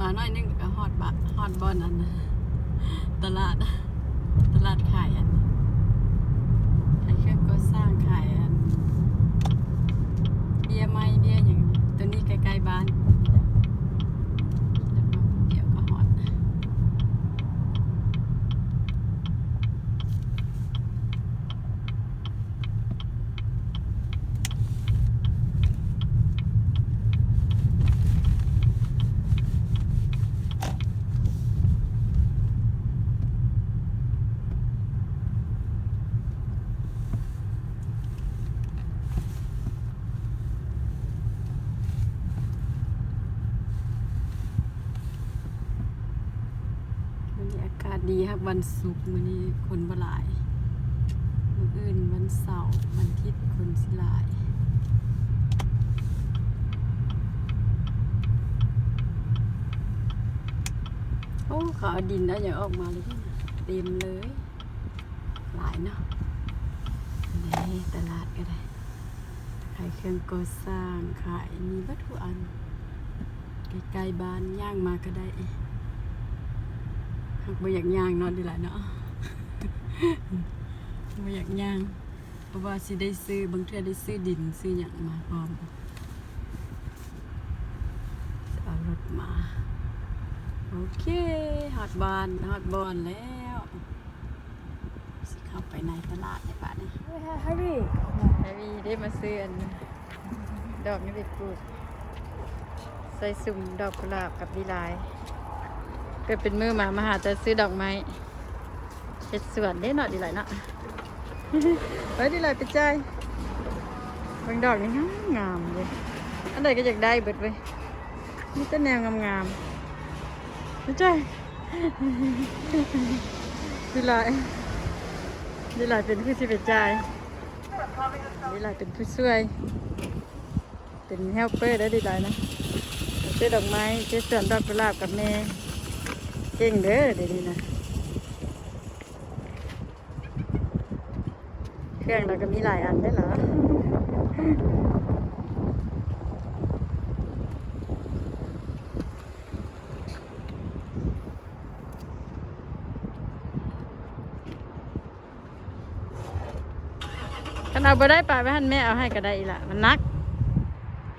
ມາໜ້ອຍໜຶ່ງກໍຮອດບະ ຮອດບ່ອນອັນ ຕະຫຼາດ ຕະຫຼາດຂາຍອັນ ຂາຍເຄື່ອງກໍ່ສ້າງ ຂາຍອັນ ເບ້ຍໄມ້ເບ້ຍຫຍັງ ໂຕນີ້ໃກ້ໆບ້ານ ດຽວກໍຮອດ. ມື້ນີ້ອາກາດດີຄັກ ວັນສຸກ ມື້ນີ້ຄົນບໍ່ຫຼາຍ ມື້ອື່ນວັນເສົາ ວັນທິດຄົນຊິຫຼາຍ. ໂອ້ ເຂົາເອົາດິນເອົາຫຍັງອອກມາເລີຍ ເຕັມເລີຍ ຫຼາຍເນາະ. ນີ້ຕະຫຼາດກໍໄດ້ ຂາຍເຄື່ອງກໍ່ສ້າງ ຂາຍ ມີເບິດທຸກອັນ ໃກ້ໆບ້ານ ຍ່າງມາກໍໄດ້. ຮັກບໍ່ຢາກຍ່າງເນາະ ດີຫຼາຍເນາະ ບໍ່ຢາກຍ່າງ ເພາະວ່າຊິໄດ້ຊື້ ບາງເທື່ອໄດ້ຊື້ດິນ ຊື້ຫຍັງມາພ້ອມ ຊິເອົາລົດມາ. ໂອເຄ ຮອດບ້ານ ຮອດບ່ອນແລ້ວ. ຊິເຂົ້າໄປໃນຕະຫຼາດໃນບາດນີ້ ເຮີຍ ເຮີຍ ເຮີຍ ເຮີຍ ເດ ມາຊື້ອັນດອກນີ້ໄປປູກ ໃສ່ຊຸມດອກກຸຫຼາບກັບດີຫຼາຍ ເກີດເປັນມື້ມາ ມາຫາແຕ່ຊື້ດອກໄມ້ ເຮັດສວນເດ້ເນາະ ດີຫຼາຍເນາະ. ໄປ ດີຫຼາຍໄປຈ່າຍ ເບິ່ງດອກນີ້ງາມໆເວີຍ ອັນໃດກໍຢາກໄດ້ເບິດເວີຍ ມີແຕ່ແນວງາມໆ ໄປຈ່າຍ. ດີຫຼາຍ ດີຫຼາຍເປັນຜູ້ຊິໄປຈ່າຍ ດີຫຼາຍເປັນຜູ້ຊ່ວຍ ເປັນເຮລເປີເດີ ດີຫຼາຍນະ ຊື້ດອກໄມ້ ຊື້ສວນດອກກຸຫຼາບກັບແມ່ ເກັ່ງເດີດຽວນີ້ນະ. ເຄື່ອງລາວກໍມີຫຼາຍອັນເດ້ລະ ຄັນເອົາບໍ່ໄດ້ ປະໄວ້ຫັ້ນ ແມ່ເອົາໃຫ້ກໍໄດ້ອີ່ຫຼະ ມັນໜັກ.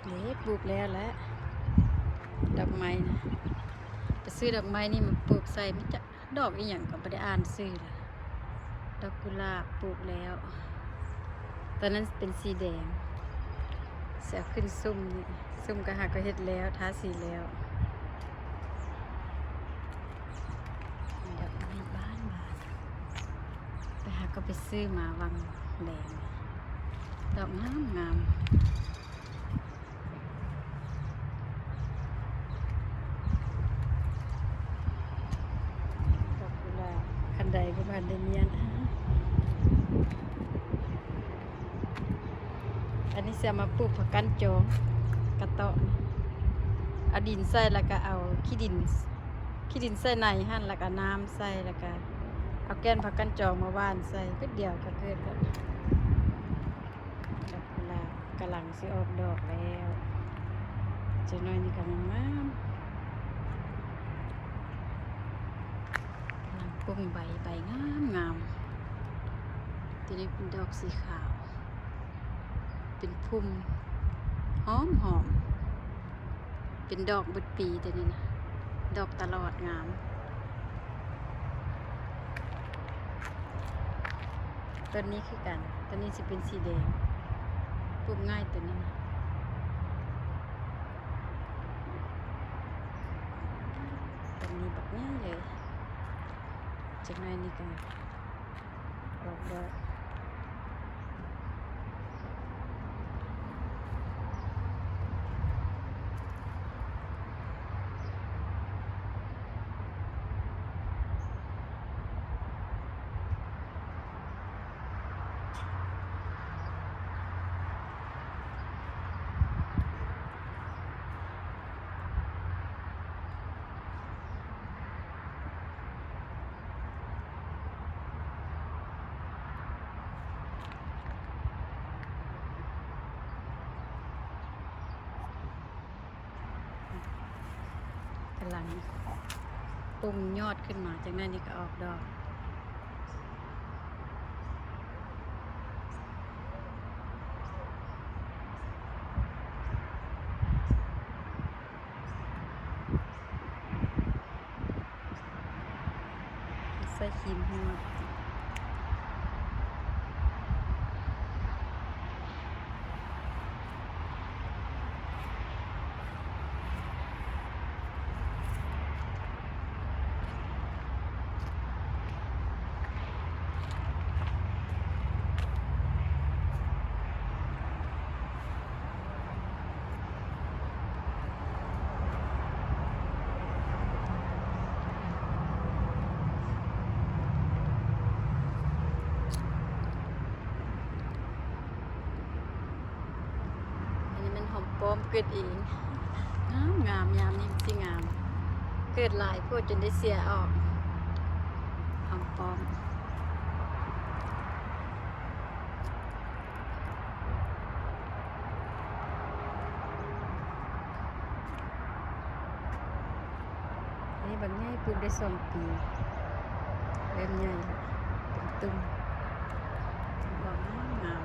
ເດ້ ປູກແລ້ວແຫຼະ ດອກໄມ້ນະ ໄປຊື້ດອກໄມ້ນີ້ມາປູກໃສ່ ມັນຈະ ດອກອີ່ຫຍັງກໍບໍ່ໄດ້ອ່ານຊື່ລະ ດອກກຸຫຼາບປູກແລ້ວ ຕອນນັ້ນເປັນສີແດງ ຊິເອົາຂຶ້ນຊຸມນີ້ ຊຸມກໍຫາກໍເຮັດແລ້ວ ທາສີແລ້ວ ດອກໄມ້ບານໆ ໄປຫາກໍໄປຊື້ມາຫວ່າງແລງ ດອກງາມໆ. ດອກກຸຫຼາບ ຄັນໃດກໍບໍ່ທັນໄດ້ມ້ຽນ. ອັນນີ້ຊິເອົາມາປູກຜັກກັນຈອງ ກະເຕາະ ເອົາດິນໃສ່ ແລ້ວກໍເອົາຂີ້ດິນ ຂີ້ດິນໃສ່ໃນຫັ້ນ ແລ້ວກໍນ້ຳໃສ່ ແລ້ວກໍເອົາແກ່ນຜັກກັນຈອງມາຫວ່ານໃສ່ ແປັບດຽວກໍເກີດແລ້ວ. ດອກກຸຫຼາບກຳລັງຊິອອກດອກແລ້ວ ຈັກໜ້ອຍນີ້ກໍງາມໆ ກຳລັງປຸ້ງໃບ ໃບງາມໆ ຕົວນີ້ເປັນດອກສີຂາວ ເປັນພຸ່ມ ຫອມໆ. ເປັນດອກເບິດປີຕົວນີ້ນະ ດອກຕະຫຼອດ ງາມ. ຕົ້ນນີ້ຄືກັນ ຕົ້ນນີ້ຊິເປັນສີແດງ ປູກງ່າຍຕົວນີ້ນະ ຕົ້ນນີ້ບັກໃຫຍ່ເລີຍ ຈັກໜ້ອຍນີ້ກໍ ອອກດອກ. ກຳລັງປຸ້ງຍອດຂຶ້ນມາ ຈັ່ງໃດນີ້ກໍອອກດອກ. ໃສ່ຄີມຫົວ. ອັນນີ້ແມ່ນຫອມປ້ອມເກີດເອງ ງາມໆ ຍາມນີ້ມັນຊິງາມ ເກີດຫຼາຍໂພດຈົນໄດ້ເສຍອອກ ຫອມປ້ອມ. ອັນນີ້ບັກໃຫຍ່ ປູກໄດ້ສອງປີ ເລີ່ມໃຫຍ່ແລ້ວ ເປັນຕຸ່ມ ດອກງາມ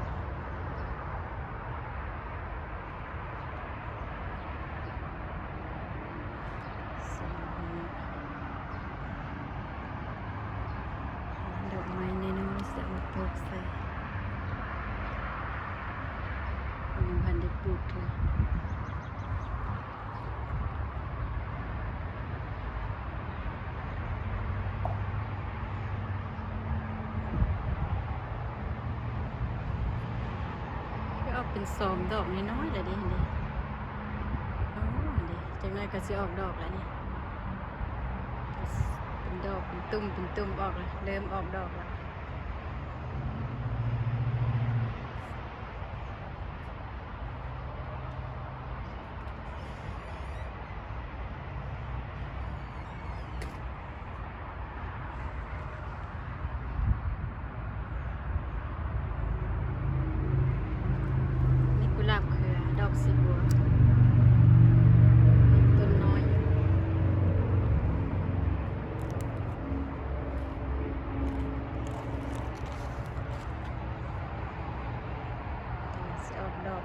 ໆ. ດອກໄມ້ນ້ອຍໆ ຊິເອົາມາປູກໃສ່ ຍັງບໍ່ທັນໄດ້ປູກເທື່ອ. ຄືອອກເປັນຊອມດອກນ້ອຍໆ ແລ້ວເດ້ ເຫັນເດ້. ໂອ້ ເຫັນເດ້ ຈັກໜ້ອຍກໍຊິອອກດອກແລ້ວນີ້ ເປັນດອກ ເປັນຕຸ່ມ ເປັນຕຸ່ມອອກແລ້ວ ເລີ່ມອອກດອກແລ້ວ. ນີ້ກຸຫຼາບເຂືອ ດອກສີບົວ ຍັງຕົ້ນນ້ອຍຢູ່ ຊິອອກດອກ.